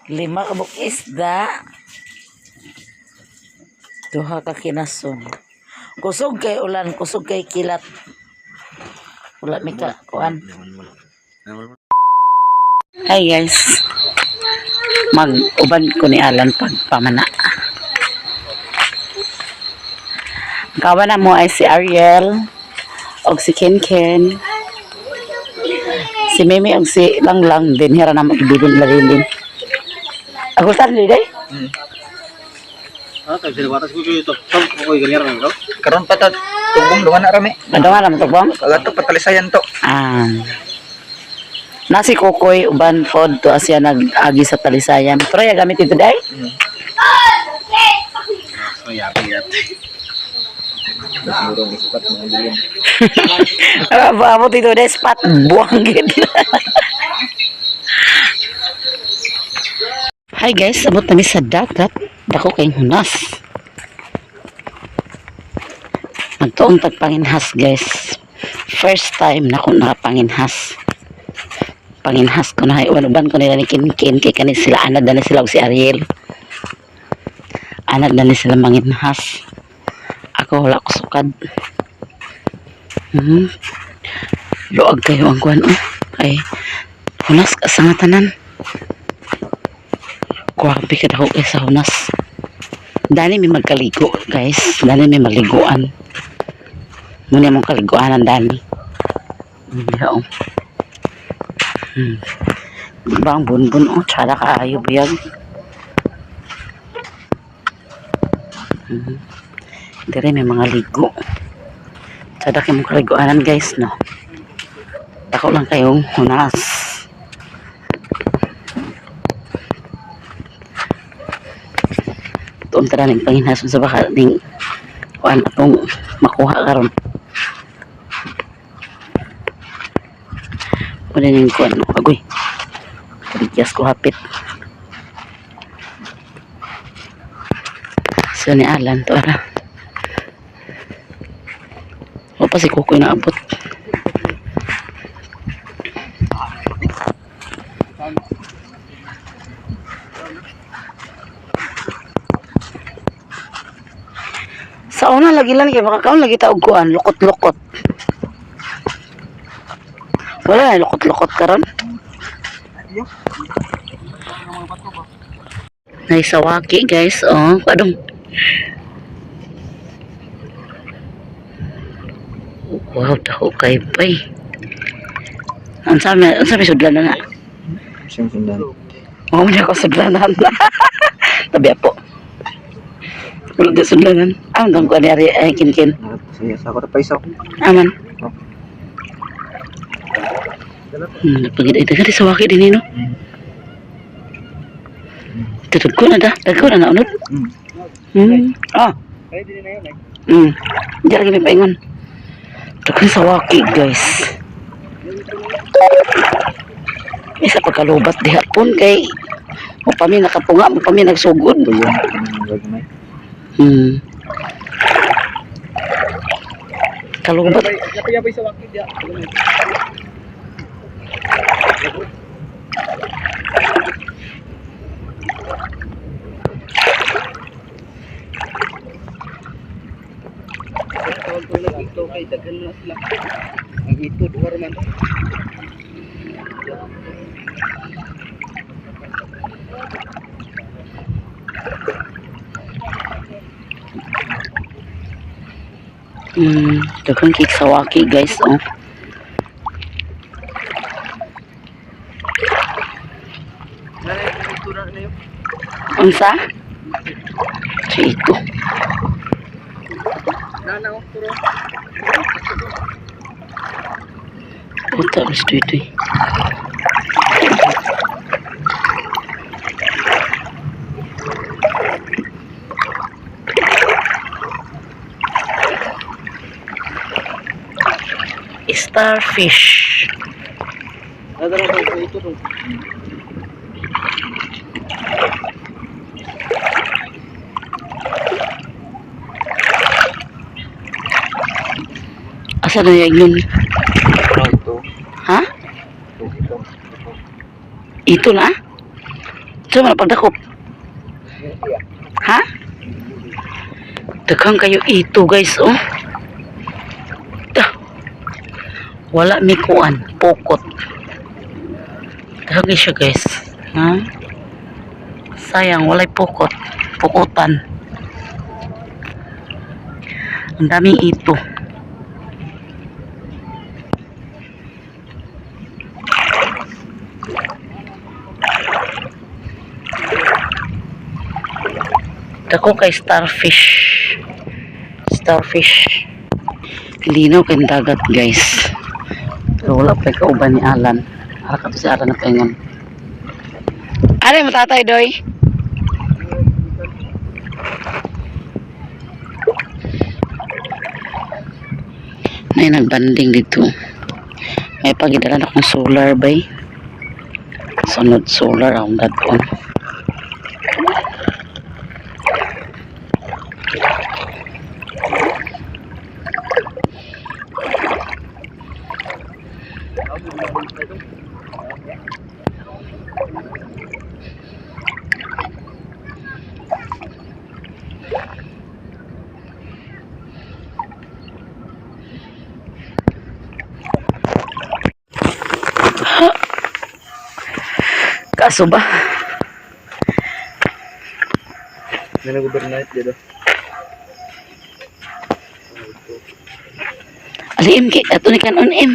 Lima ka buok isda. Duha ka kinason. Kusog kay ulan, kusog kay kilat. Wala mi ka kuan. Hi guys. Mag-uban ko ni Alan pagpamana. Ang kawan na mo ay si Ariel og si Ken Ken. Si Mimi og si Langlang din hira na magbilin lalilin. Agultan ni day? Ah, kay sinabatas ko ito. Tom, ko ganyan ra no. Karon pa ta tubong dungan na rami. Ano nga naman to bang? Kagato patalisayan to. Ah. Nasi Kukoy uban pod to asya nag-agi sa talisayan. Pero ya gamit ito day? So yapi yapi. Murong isukat mga bilin. Abo dito day spot buwang gid. Hi guys, abot nami sa dagat. Dako kayong hunas. Nagtuong tagpanginhas guys. First time na ko nakapanginhas. Panginhas ko na uban ko nila ni Kinkin kay kani sila anad na ni sila og si Ariel. Anad na ni sila manginhas. Ako wala ko sukad. Luag kayo ang kuan oh. Ay hunas ka sa nga tanan. Grabe ka dako kay sa hunas. Dani may magkaligo, guys. Dani may maliguan. Muna mong kaliguanan, Dani. Hindi oh. Diba ang bunbun oh, tsada kaayo biyag. Dire may mga ligo. Tsada kayo mong kaliguanan, guys, no. Dako lang kayong hunas. Tuon tara ning panginhason sa baka ning kuan atong makuha karon. Wala ning kuan no. Agoy. Kabigyas ko hapit. So ni Alan to ara. O pa si Kukoy naabot. Sa una lagi lang kay makakaon lagi ta og kuan lukot-lukot. Wala na lukot-lukot karon. Naisawaki guys, oh, padong. Wow, daho kay bay. Unsa may sudlanan na? Siyang sundan. Mao man ako sudlanan. Tabi po. Wala di sudlanan. Ah, ang ko ni Ari ay kinkin. Sige, sa ako pa isaw. Aman. Napagid ay daghan sa waki din no. Dagko na da, dagko na naunod. Ah. Kay din na yun eh. Di lagi may paingon. Daghan sa waki, guys. Isa pagkalubat diha pun kay mo pa mi nakapunga, mo pa mi nagsugod. Tuyo. Gagmay. Kalubat. Yapi yapi sa wakit ya. Tawag ko lang ito kay daghan na sila. Ang ito duha man. Daghan kay sa waki, guys, oh. Ito na na yun. Unsa? Chico. Nana oh, puro. Puta, gusto ito eh. Starfish. Nadara ko ito to. Asa na yan yun? Ito. Ha? Ito. Ito. Ito na? So, man pagdakop. Ha? Daghang kayo ito, guys, oh. Ta. Wala mi kuan, pukot. Daghang siya, guys. Ha? Sayang, walay pukot. Pukutan. Ang daming ito. Dako kay starfish. Starfish. Linaw kay dagat, guys. Pero wala pa kauban ni Alan. Ara ka to si Alan na paingon. Are matatay doy. May nagbanding dito. May pagidala na akong solar bay. Sunod solar akong dadon. Kaso ba? May nag-overnight dito. Ali im kay ato ni kanon im.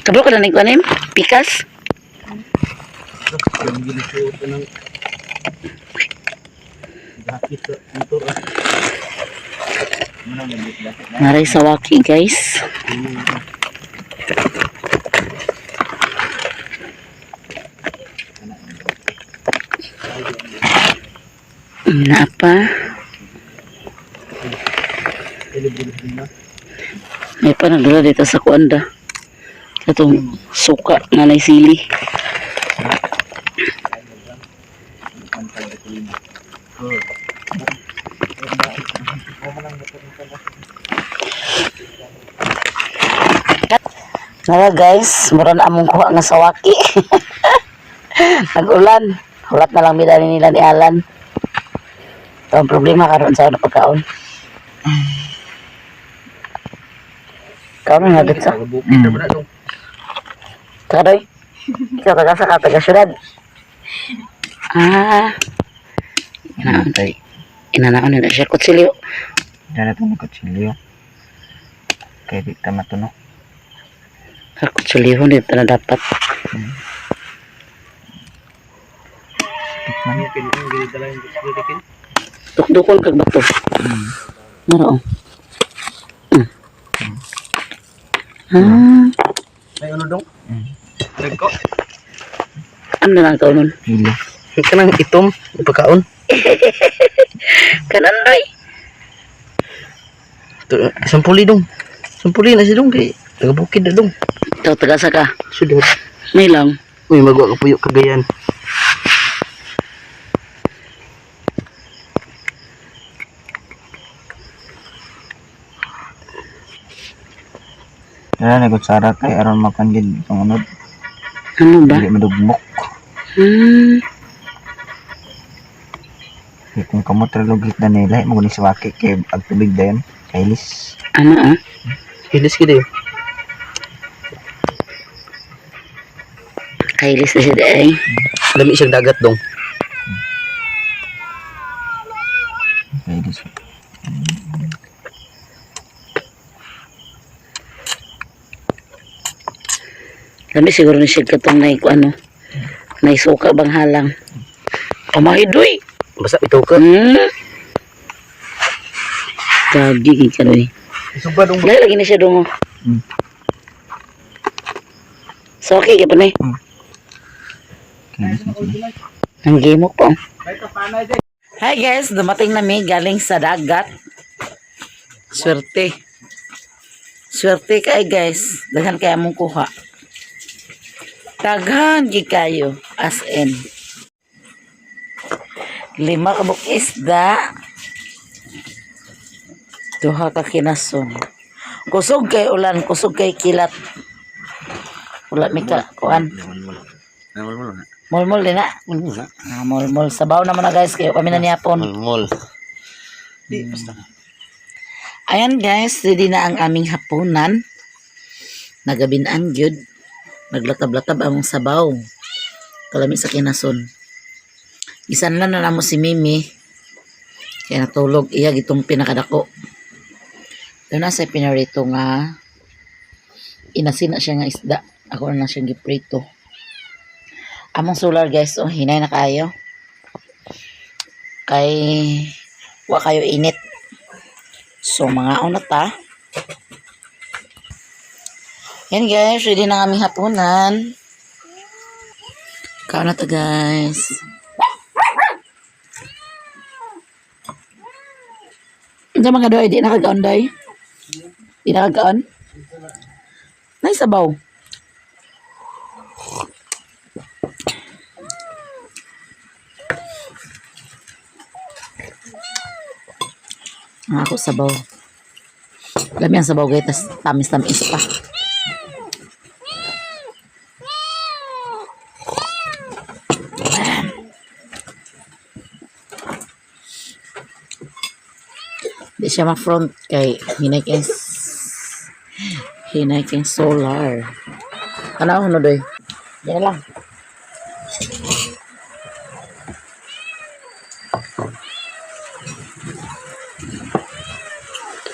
Kabalo ka na ni kuan im? Pikas? Yung ginasuot ng jacket sa motor ah. Naray sa waki, guys. Naa pa. May pa nagdala dito sa kuanda. Katong suka nga nay sili. Nara guys, mura na among kuha nga sawaki. Nag-ulan. Hulat na lang midani nila ni Alan. Ito ang problema karon sa ano pagkaon. Kaon nga dito. Bukid na ba na dong? Kadoy. Ikaw taga sa ka taga syudad. Ah. Inaon tay. Inanaon nila siya kutsilyo. Diyan na ito ng kutsilyo. Kaya di ta matunog. Ah, kutsilyo dito na dapat. Yung ginadala yung ginadala. Dukdukon kag bato. Naro. Oh. Ah, Ay ano dong? Nagko. ano na lang kaunon? Hilo. Kanang itom pagkaon. Kanan doy. Sampuli dong. Sampuli na si dong kay taga bukid na dong. Ikaw taga sa ka. Sudod. May lang. Uy magwa ka puyo Cagayan. Wala na kutsara kay aron makanggid itong unod. Ano ba? Hindi madugmok. Kay kung kamot ra lugit na nila, mo ni siwaki kay ag tubig dayon. Kailis. Ano ah? Hilis gid eh. Kailis na siya ay. Lami siyang dagat dong. Kailis. Lami siguro ni siya katong nay ko ano. Nay suka bang halang. Pamahidoy. Basta ito ka. Gagi gid ka doy. Suba dong. Lagi lagi na siya dong. So okay ka pa na eh. Kailis na sila. Ang gimok po. Hi guys, dumating na mi galing sa dagat. Swerte. Swerte kay guys. Daghan kaya mong kuha. Daghan gid kayo as in. Lima ka buok isda. Duha ka kinason. Kusog kay ulan, kusog kay kilat. Wala mi ka kuan. Nawal mo na. Mulmul din na. Mulmul na. Ah, mulmul. Sabaw naman na guys. Kayo kami na niyapon. Mulmul. Di, basta. Ayan guys, ready na ang aming hapunan. Nagabinaan gyud. Naglatab-latab ang sabaw. Kalami sa kinason. Isan lang na namo si Mimi. Kaya natulog iya gitong pinakadako. Doon na sa pinarito nga inasin na siya nga isda. Ako na lang siyang giprito. Among solar guys, oh hinay na kayo. Kay wa kayo init. So, mga una ta. Yan guys, ready na aming hapunan. Kaon na ta guys. Ano mga doy, di nakagaon doy? Di nakagaon? Nay sabaw. Ang ako sabaw. Lami ang sabaw guys, tas tamis-tamis pa. Di siya ma-front kay hinay kay hinay kay solar. Ano ano doy? Yan lang.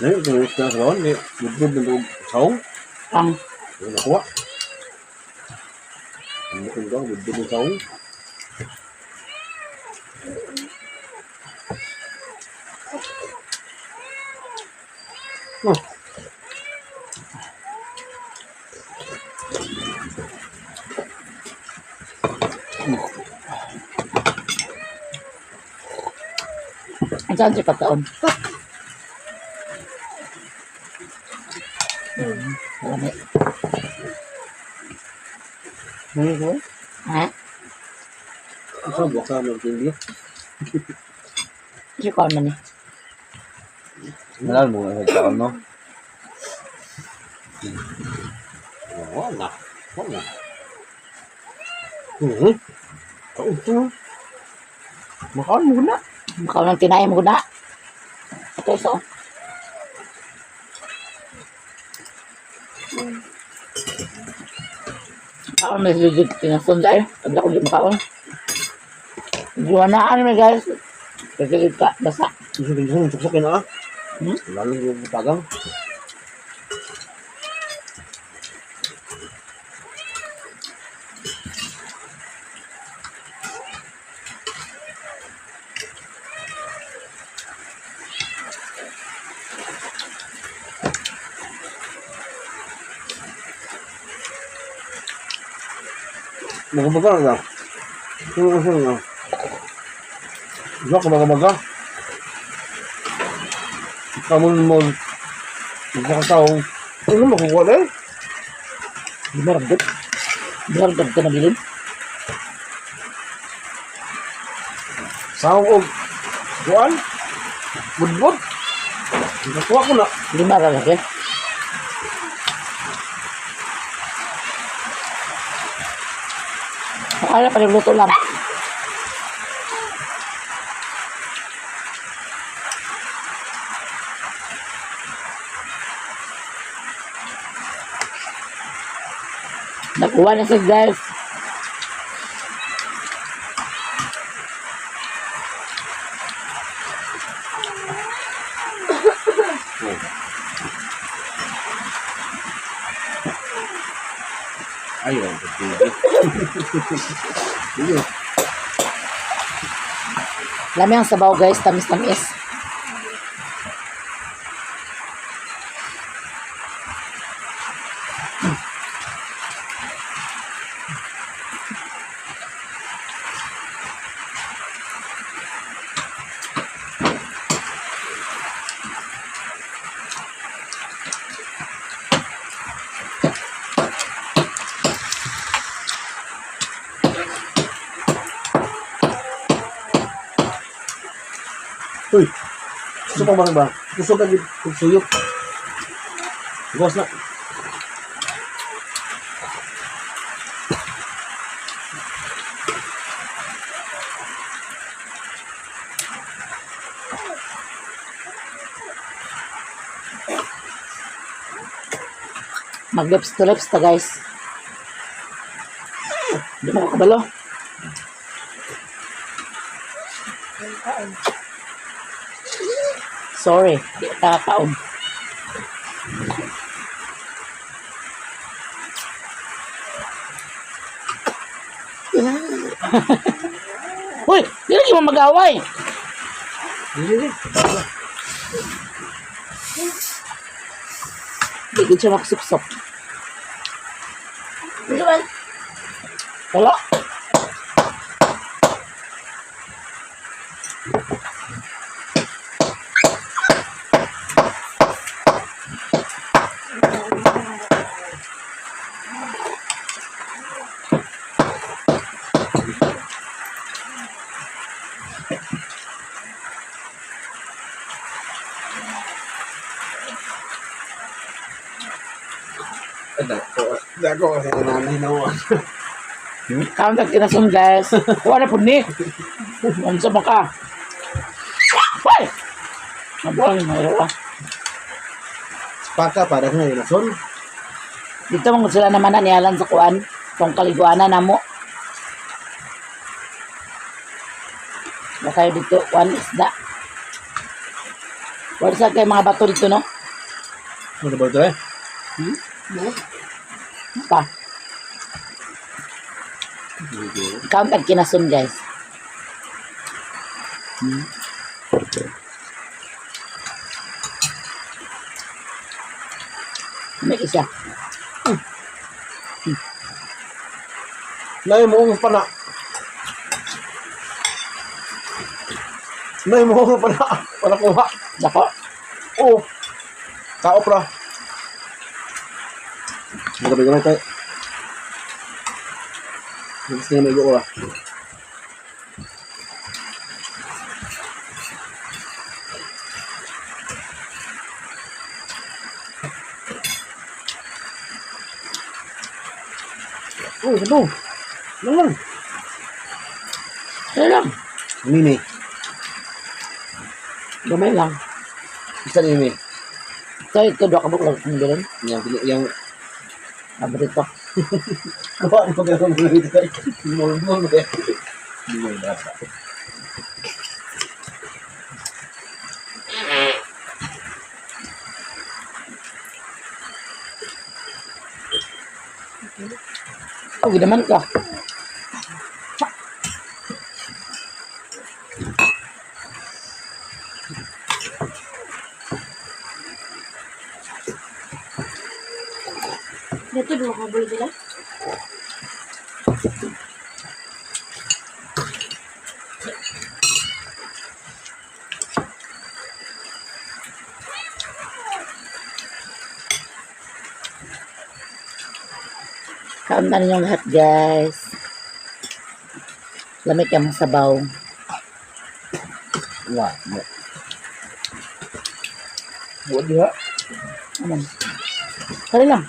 Ngayon, kung isda sa bawon, eh, budbud na doon saong. Ang Yung nakuha. Ang bukod ka, budbud ng saong. Oh. ang saan siya pagkaon? Lami. Ano ko? Ha? Ito, baka magtindi. Siya kaon man eh. Wala mo nga nagkaon, no? Wala. Wala. Kaunto. Makaon mo na. Makaon ng tinay mo na. Ito so. Makaon na sigud pinasun dahil. Pagla ko di makaon. Buwanaan mo guys. Kasi ka basa. Gusto ko gusto suksok na ah. Hmm? Lalo yung tagang. Magabaga na. Sino sino na. Diba kumagabaga? Kamon mo. Magkakataong. Ano makukuha na eh? Di maragdot. Di maragdot ka na bilin. Sahog og kuan. Budbud. Nakuha ko na. Lima ra lagi. Akala pa luto lang. Nakuha na siya guys. Ayun, pagpili. Sige. Lami ang sabaw guys, tamis-tamis. Uy. Gusto pa ba ba? Gusto ka gid kung suyok. Gawas na. Mag lips to lips ta, guys. Di mo ko kabalo. Sorry, di ta kaon. Uy, di lagi mo mag-away. Dili, dili. Di gid siya makasuksok. Wala. Dako kasi nanay na ako. Kaon tag kinasun, guys. Kuha na pud ni. Unsa man ka? Uy! Mabuang mayroon ah. Paka para nga inason. Dito man sila naman na nialan sa kuan. Tong kaliguanan namo. Ba kayo dito, kuan isda. Wala sa kay mga bato dito, no? Ano ba ito eh? Hmm? Pa. Count ang kinasun, guys. May isa. Nay mo ang pana. Nay mo ang pana. Para kuha. Dako. Oo. Tao pra. Gabi gamay tayo. Gusto niya may ko ah. Oh, ito. Lang lang. Kaya lang. Mini. Gamay lang. Isa ni Mini. Ito, ito, doon ka lang kung bilin. Yang yang Paborito. Kuha mo kayo ng mga ito. Mo mo mo. Hindi mo inasa. Oh, naman ka. Dito, duha ka bulo sila. Kaon na ninyong lahat, guys. Lamig yung sabaw. Wah, mo. Buod diha. Ano? Kali lang.